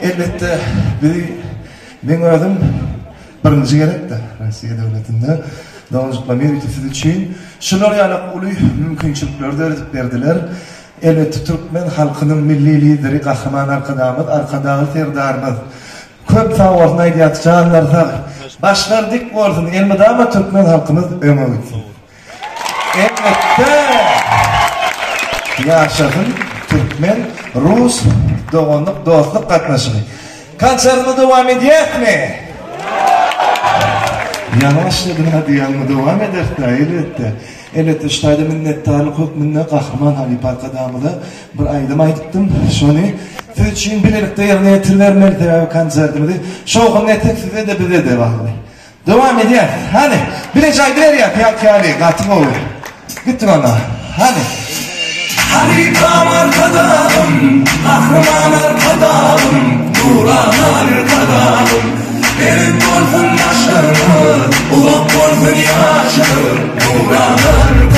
Elbetde, bizi meň özüm birinji gezekde Russiýa döwletinde doganjyklarym ýörite siz üçin şular ýaly uly mümkinçilikleri döredip berdiler. Elbetde, türkmen halkynyň Milli Lideri Gahryman Arkadagymyz, Arkadagly Serdarymyz köp sag bolsun aýdýarys, janlary sag, başlary dik bolsun, elmydama türkmen halkymyz öňe gitsin. Elbetde! Ýaşasyn türkmen, rus doganlyk, dostluk gatnaşygy. Konsertimizi dowam edýäsmi? Ýaňy başladym-a diýýäňmi? Dowam ederis-dä, elbetde. Elbetde, şu taýda minnetdarlyk hökmünde Gahryman halypa Arkadagymyza bir aýdym aýdypdym. Şony siz üçin bilelikde ýerine ýetiribermeli, sebäbi konsertimizi şowhunly etsek size-de, bize-de bagly. Dowam edýäs. Hany, bileje aýdyberýäs ýaňky ýaly, gaty gowy. Gitdik onda. Hany. Halypam Arkadagym, Gahryman Arkadagym, Nurana Arkadagym. Belent bolsun başlaryňyz, uzak bolsun ýaşyňyz, Nurana Arkadagym.